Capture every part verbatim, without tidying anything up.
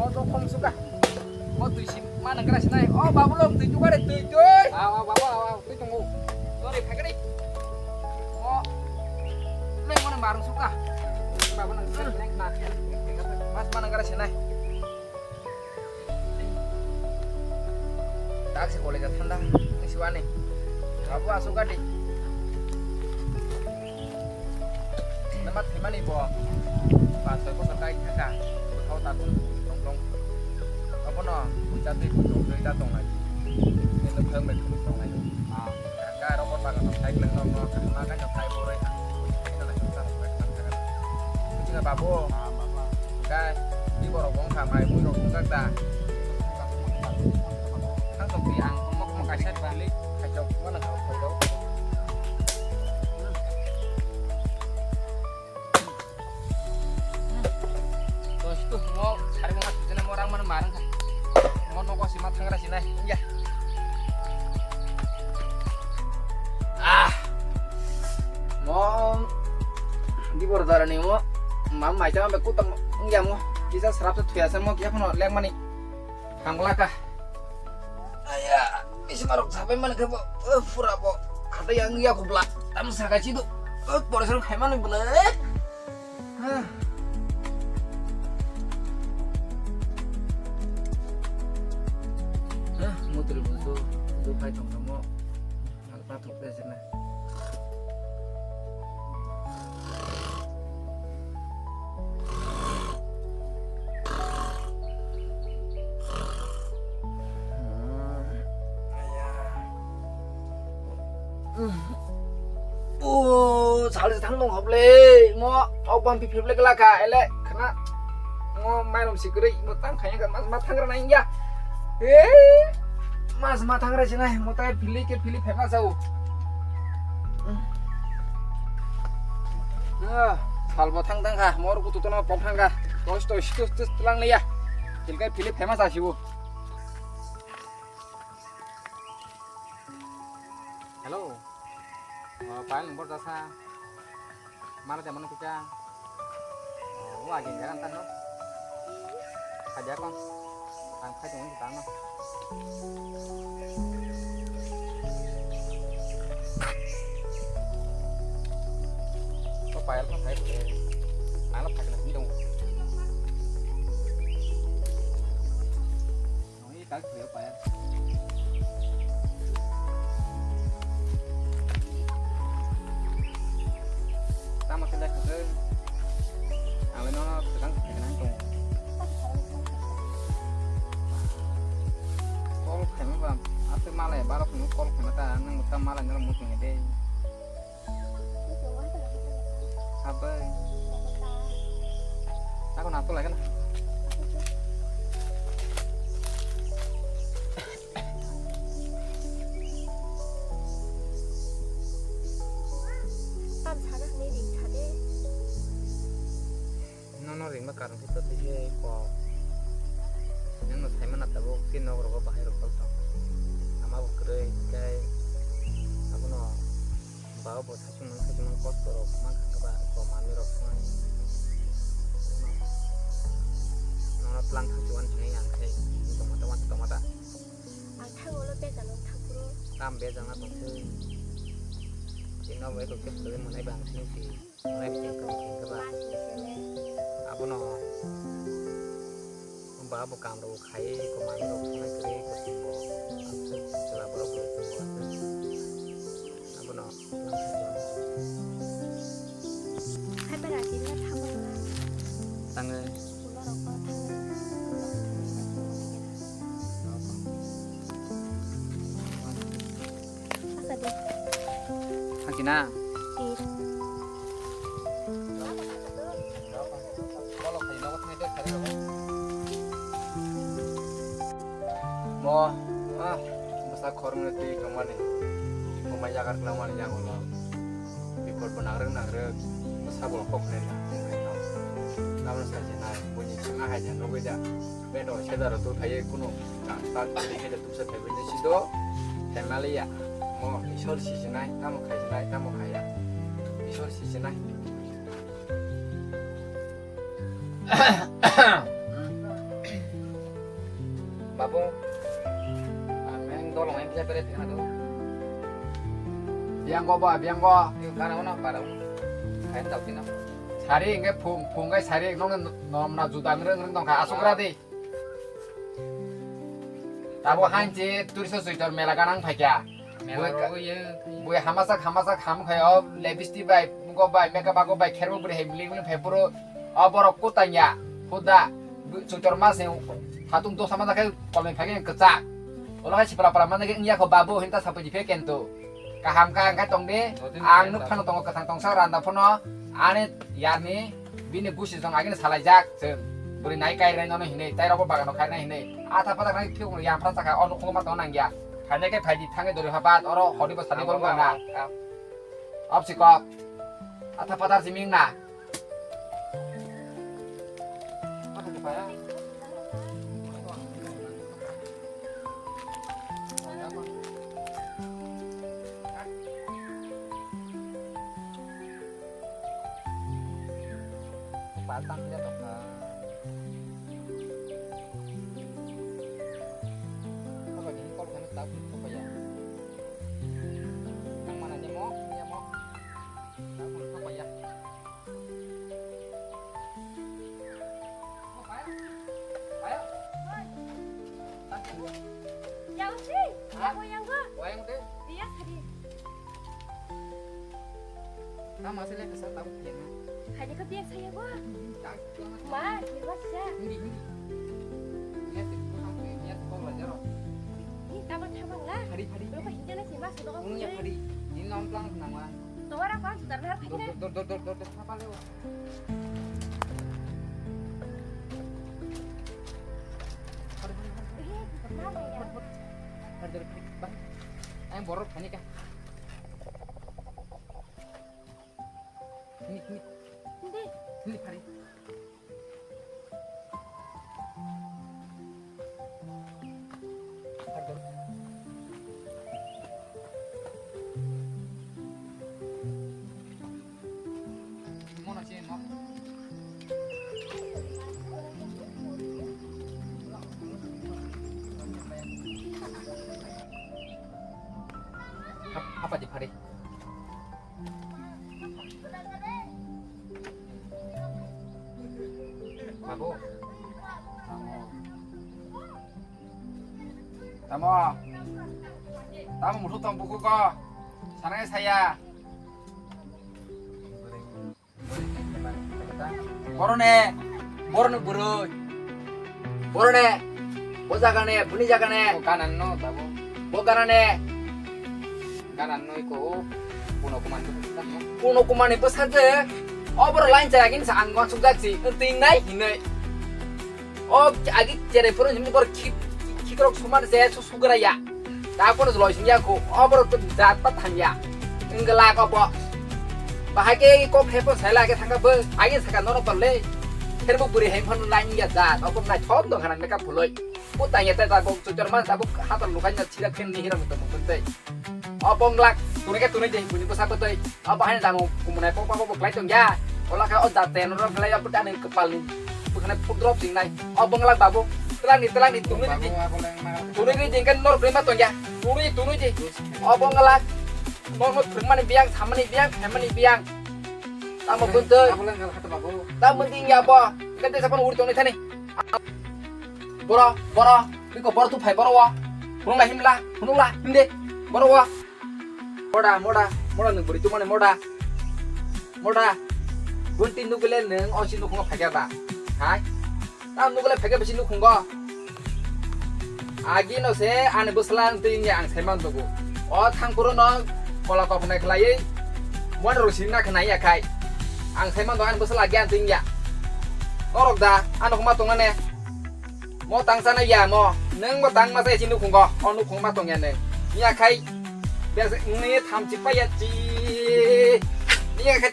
O to khom suka. O twi si ma nang gra sinai. O babu lom twi tu kare twi twi. Aw, aw, babu, aw, aw, twi tongo. Sorry, phai kare. O. Nang mana marung suka. Babu nang gra sinai na. Mas ma nang gra sinai. Tak si college thanda. Ni siwani. Babu asu gadi. Nama thimani bo. Pas soi bosor kai thaka. Thau ta kun tong tong. Abono puja twi tong twi ta tong lai. Ni lo phang bai tong lai. Ah, ka ro ko ta ka sai kleng no no ka ma ka no sai bo re. Ni na ka ta ko ka ta ka. Puja babu. Ah, babu. Ka di borok wng kha mai bui rok wng kha da. Thang tok di ang mok mok kaisa bali. Khaijok mana kau khaijok. Bos tu mo sari mo ngasuk jene mo rang mano marang kha. Mo nogo sima thangra sinai. Ya. Ah. Mo di bor darani mo mam mai tama be kutam ya mo. Kisa srap se thuya se mo kiya kono lek mani. Hamglaka. Aya, bisi marok sabai man khe bo, eh, pura bo. Hatai ang ya kubla. Tam saka chido. Eh, pore serang khai mani bole. Hah. Hah, mutri busu. Dukai tong tamo. Ang pathok deh sini. O sali thang dong hoble mo, ok bang phi phi ble kala ka ele khna mo mairum si kwrwi mo tang khaya ka ma thang rana ya. Eh, mas ma thang ra sinai, mo tai philip ke philip phema sao. Ah, phalbo thang thang kha, mor kutu tono pok thang kha. Tos to situ tu tlang liya. Philkai philip phema sa sibo. Hello. Oh, paling bor jasa. Mana teman kita. Oh, lagi jalan tano. Kaja kon. Ang khai tong tano. Ko payal ko khai ko. Nalo khai na sini dong. Nong i kal khuya payal. Tamo khe lai khakhe. Ang lai nono swkang khe nang tongo. Call khaima ba, aswk malai baro phungo call khaima ta, nwng ta malai norok muchung de. Abai. Ako na to lagi na. Tam sana hwnwi ring kha de. Nono ringma karon khe kwtwi se kok. Nwngno saimana tabuk tei nok rogo bahai rok tong. Ama bo kwrwi tei abono ba bo sachung man sachung man kosto rok man kha ba ko manwi rok man. Nono tlang thang chuan chini ang khai tongma ta wan tongma ta. Ang thango lo bejalo thangphuru. Tam bejang na tong se. Tino bai ko khe kwrwi manai bang sini si. Nai tengkha tengkha ba. Abono ba bo kam rok khai ko manwi rok thangna kwrwi ko simo. Chwla borok bo simo. Abono hai ba rati na thango na. Tangwi. Ulo rok ko thango. Asa de. Hakina. Tis. Mo, ah, bwsa khoroknwi twi tongmani. Bo mai yagar kwlangmani yago no. Bipor bo nangrwk nangrwk, bwsa bo kok hwnwi na. Nabwno sajinai, buini chwngno hai da nugwi da. Beno sedaro tu thaiye kunu ta ta tuli hai da tusa thaibai ni sido. Thaimaliya. Mo Isor sijinai, tamo khaijinai, tamo khaiya. Isor sijinai. Hmm. Babu, ang yang dolong yang bisa beri tinggal tu. Biang go ba, biang go. Yung karena mana baru? Kain tau tinggal. Sari enggak phung, phung kai sari nong nom na juta ngereng ngereng tong ka asuk radi. Tabo hanci turiso suitor mela ganang phaikya. Mela rogo ye. Bui hamasak hamasak ham khai o lipstick bai, mugo bai, makeup ago bai, kherbo bri hai bling bling phai puro. O borok kutanya, huda, suitor ma se hatung dosa ma jakai kolmai phai khe kwchak. Olo hai sipra pra ma jakai wngya kho babu hinta sapai di phe kento. Kaham ka ang khai tong di, ang nuk phano tongo kwthang tongsa randa phano ani yarni. Bini busi jong agini salaijak chwng. Bwrwi nai kai rwnai nono hinwi, tai rokbo bagano khai rwnai hinwi. Atha pathak nai phiung yang phra chakha, o nukhungo ma tong nang ya. Phainai khe phai di, thangwi dori ha bat, oro hodi bo sadi bol gana. Op si kok. Atha pathak si ming na. Paltang dia to ka. Apa ni kol kami tahu tu apa ya? Yang mana ni mo? Ni mo. Tahu tu apa ya? Apa ya? Apa ya? Yang sih, yang gua, yang gua. Wayang teh? Dia tadi. Tama sih lek kesal tahu dia. Hanya ke biasa ya gua. Tak, Ma, di luar sih. Hindi, hindi. Niat itu sampai niat kau belajar. Ini kapan kapan lah? Hari, hari. Lu pasti jalan sih mas, udah kau. Ini ya hari. Ini nomplang nama. Tuh orang kan sudah nahar. Dor, dor, dor, dor, dor, dor, apa lewat? Yang borok thani ka. Ini, ini. Hindi. Hindi, pari. Apa di pari? Babu. Tamo. Tamo muthuk tong buku ko. Sanai saya. Borone, borone buroi. Borone, bo jagane, buni jagane. O ganan no, babu. Bo ganane. Ganan no iko, o, kuno kuman. Kuno kumani bwsa je. O boro line chaya gini sa ang wansuk jak si. Ting nai hinoi. O agi chere phuru himni bor khik, khikrok sumar je su sugra ya. Ta kono loi sing ya ko. O boro to jat pa tham ya. Engla ko bo. Bahai ke ko khe po sai la ke thang ka bo. Agi saka nono to le. Kher bo buri hem phon line ya jat. O bo nai thom do khana makeup phuloi. Ko ta ya ta ta bo chor man ta bo hatar lukai na chira khen ni hiram to mo tei. O bonglak, tunai ke tunai de, buni bwsa bwtwi. O bahai ni damo kumunai pok pok pok klai tong ya. Ola kha o jat te no klai ya, bwtwi ani kwpal ni. Bwkhane pudrop jingnai. O bonglak babu, twlang ni, twlang ni, tunui di. Tunui di jingkan nor brema tong ya. Tunui, tunui di. O bonglak, nor no phwrwngmani biyang, samani biyang, phaimani biyang. Tamo bwtwi. Tamo ding ya bo. Kete sapan uri tong ni thani. Boro, boro, biko boro tu phai boro wa. Phunukla himla, phunukla himde, boro wa. Moda, moda, moda nung buri tumane moda. Moda. Gunti nukile nung o si nukhungo phaiga ba. Hai. Ta nukile phaiga bisi nukhungo. Agi no se ani bwsla twi ang saiman dugu. O thangkuro no kola kok nai khlaiwi. Mo ro sinna khnai ya khai. Ang saiman do ani bwsla agi an twi ya. Norok da ano khuma tongane. Mo tangsa na ya mo. Neng mo tang ma sai si nukhungo. O nukhung ma tong ya neng. Ya khai. Biasa ni tham chi pa ya chi. Ni ya khai.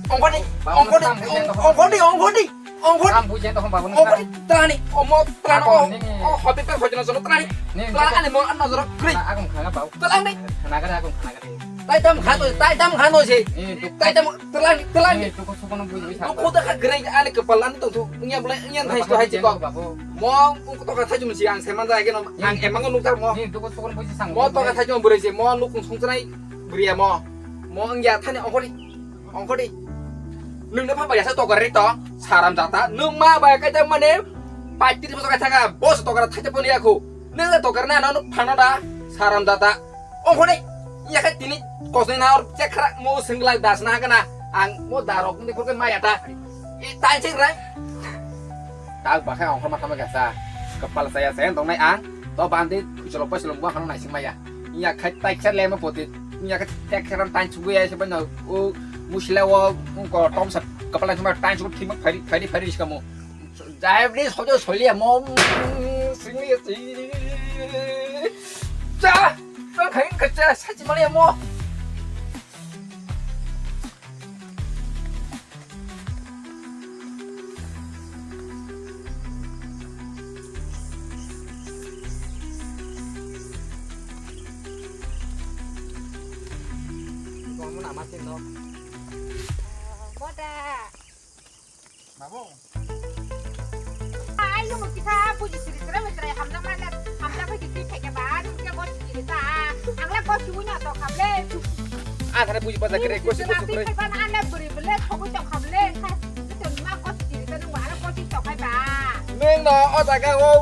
Ongkoni, ongkoni, ongkoni, ongkoni. Ongkoni. Am bujen to hom babu. Ongkoni. Trani. Omo trano. Ako, ni, ni. O hobi pe hojno jono trani. Ni, ni. Trani mo anna joro. Kri. Akong khana bau. Trani. Khana gare akong khana gare. Tai tam kha to, tai tam kha no se. Eh, duk-, tai tam telang, telang. Eh, duk-, sukono bui, bui. Duk-, kota kha greng ani kepal ani tong tu. Nya boleh, nya thai tu hai chiko. Babu. Mo, ung to kha thai jum si ang seman jai ke no. Eh. Ang emang nuk tar mo. Eh, duk-, sukono bui sang. Mo to kha thai jum buri se, mo nuk sung chrai buri mo. Mo ung ya thani ongkori. Ongkori. Nung ne pha ba ya sa to kar ri to. Saram jata. Nung ma ba kai ta mane. Pati mo to kha thaka. Bo sa to kar thai te pon ya khu. Nung to kar na no nuk phano da. Saram jata. Ongkhorni, iya khe tini kosni na or chekra mo singla das na kana. Ang mo darok ni phurke maya ta. I tai chek rai. Tak bakha ongkhor ma thama gasa. Kepal saya saya dong nai ang. To bandi kucholo pasolo mo khano nai sing maya. Iya khe tai khe lema poti. Iya khe tek khe ran tai chugu ya se bano. O musila wo ko tom sa kepal thima tai chugu thima phari phari phari iska mo. Jai bini sojo solia mo, mm, singli si. Cha, cha khain kacha sachi mali mo. Boda. Babu. Ai, nung kita buji siri siri metrai hamla mana, hamla buji siri theke ba, nung ke bos siri ta. Angla bos sui na to kable. Ah, thare buji basa kere, kosi kosi kere. Ba na ana buri bele, thogu to kable. Itu ma bos siri ta nung ana bos to kai ba. Nung no, o jaga o,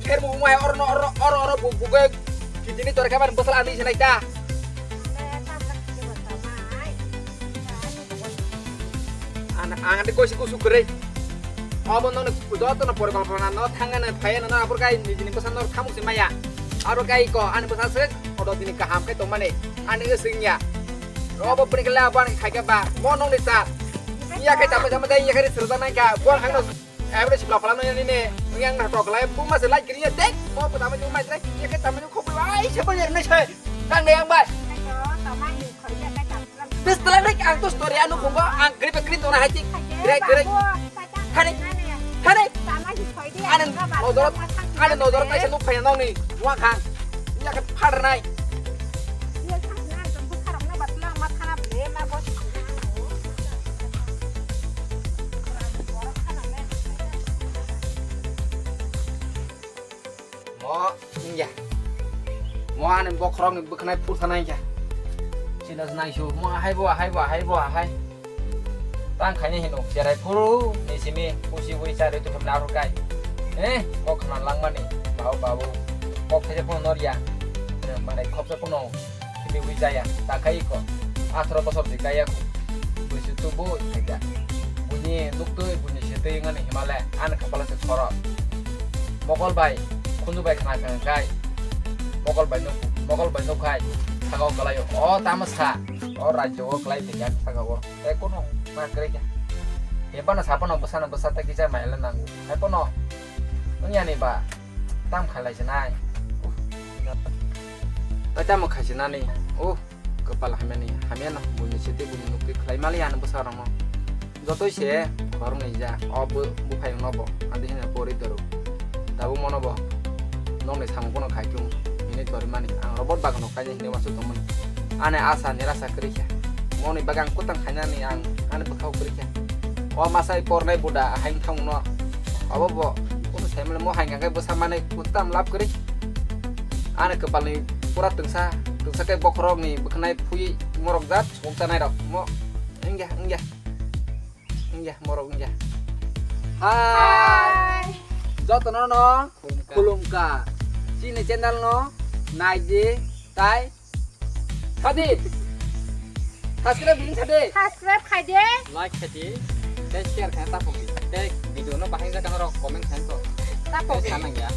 kher mu mai or no, or, or, or, bu, bu, bu, kitini tor kaban bosal ani sinai ta. Ang, ang ande koisi kusu kwrwi. Obo nono jotono porikalpona no thangna phaiya no abor kai nijini bwsa no thamuk se maya. Aro kai ko ani bwsa se odo dini kaham kai tongmani ani singya. Obo bini kala ban khai ka ba mo nong ni sa. Iya kai tamo tamo dai iya kai sirda nai ka bo hangno. Abre sibla pala no yani ne, yang na tok lai, bu ma se lai kiri ya dek, mo ko tama ju mai lai, ya ke tama ju khop ai se bo yer ne se. Kang ne yang bai. Bis telang dek ang tu story anu khumba, ang kri pe kri to na hai tik. Kre kre. Thani, thani. Ane nodor, ane nodor kai se nuk phai nong ni, wa khang. Ya ke phar nai. Mo, wngya. Mo ani bokhorokni bwkhanai phurthanai kha. Chila naisu, mo ahai bo, ahai bo, ahai bo, ahai. Tang khaini hino, cherai phuru, ni simi, pusi bui chari tu khemna aru kai. Eh, kok khna langmani, babu, babu. Kok khaja phone norya. Eh, manai khopsa phone. Khibiwi jaya, takhai ko. Atharo bosor di kaya ko. Buisu tubu thaiga. Buini nuktwi, buini setwi wngani himale, ani khapala se khoro. Mokol bai, khunju bai khna khna kai. Mokol bai nuk, mokol bai nuk khai. Thagao kalaio. O tamo sa. O rajyo o kalai thaiga thagao. Tei kono ma kre kya. Eba na sapa no bwsa na bwsa ta kisa maila nangu. Hai kono. Wngya ni ba. Tam khalai se nai. Bai tamo khai se nani. Oh, kwpal hamya ni, hamya no, buini sete buini nukti khlai mali ano bwsa rokno. Jotoi se khorok ni ja, o bo buphai no bo, adi hino pori doro. Tabuk mono bo, nokni samung bono khai tung, hini tori mani, ang robot bagano kainwi hini wansuk tongmani. Ani asa nirasa kwrwi kha. Moni bagang kutang khainani ang, ani bwkhao kwrwi kha. O masai pornai buda haing thangno. Obo bo, kunu saimano mo haing khe bwsa mani kutam lab kwrwi. Ani kwpalni pura twngsa, twngsa khe bokhorokni bwkhanai phui morok jat songchanairok. Mo, wngya, wngya. Wngya, morok wngya. Hai. Hai. Jotono no khulumkha. Khulumkha. Chini channel no naidi, tai Sadi. Subscribe din sadi. Subscribe khai de. Like khai di. Tei share khai tapok di. Tei video no bahai jak norok comment khai to. Tapok di. Tei sanang ya.